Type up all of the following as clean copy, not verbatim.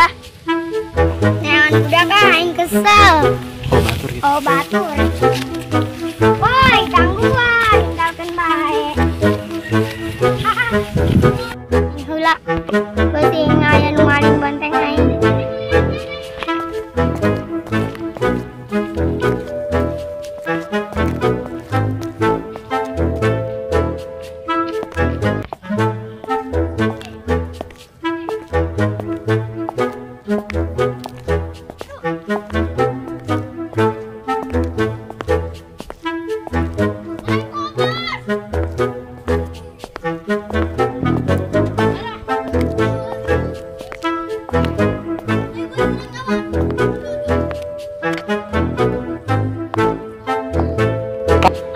lah. Neangan budak ah aing kesel. Oh batur gitu. Oh batur. Woi, gangguan, tinggalkeun bae. Heula. Beuting aya nu maling bonteng aing.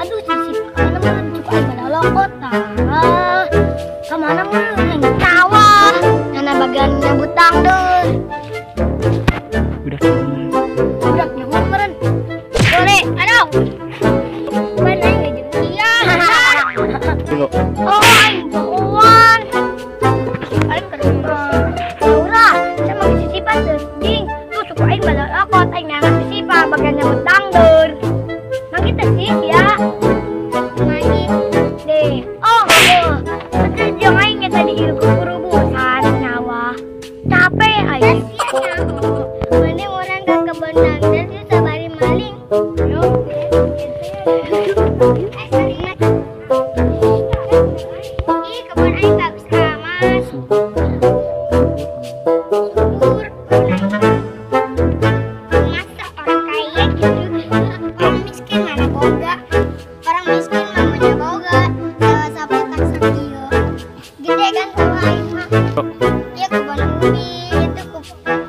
Aduh, sisi kemana mana cukup aing pada lokot ah. Kemana mana neng tawa, nana bagian nyabutang deh. Udah. Udah nyamuk meren. Boleh, aduh. Mana aing ngejeng iya. Oh, aing bohongan. Aing kedua. Laura, sama sisipan deh. Ding, tuh suku aing pada lokot aing neangan sisipan bagian nyabutang deh. Mangkit sih ya. Mangkit deh. Oh, oh. Jeung aing tadi hirup kurubusan nyawa. Capek aing. Mending orang ke kebun dangdut itu sabari maling. Yo. Ih, kebun aing bagus amat. Subur kebun aing. Masa orang kaya gitu. Orang miskin mana boga. Orang miskin mah punya boga. Sapetak sakieu. Gede kan sawah aing mah. Iya kebun ubi itu kebun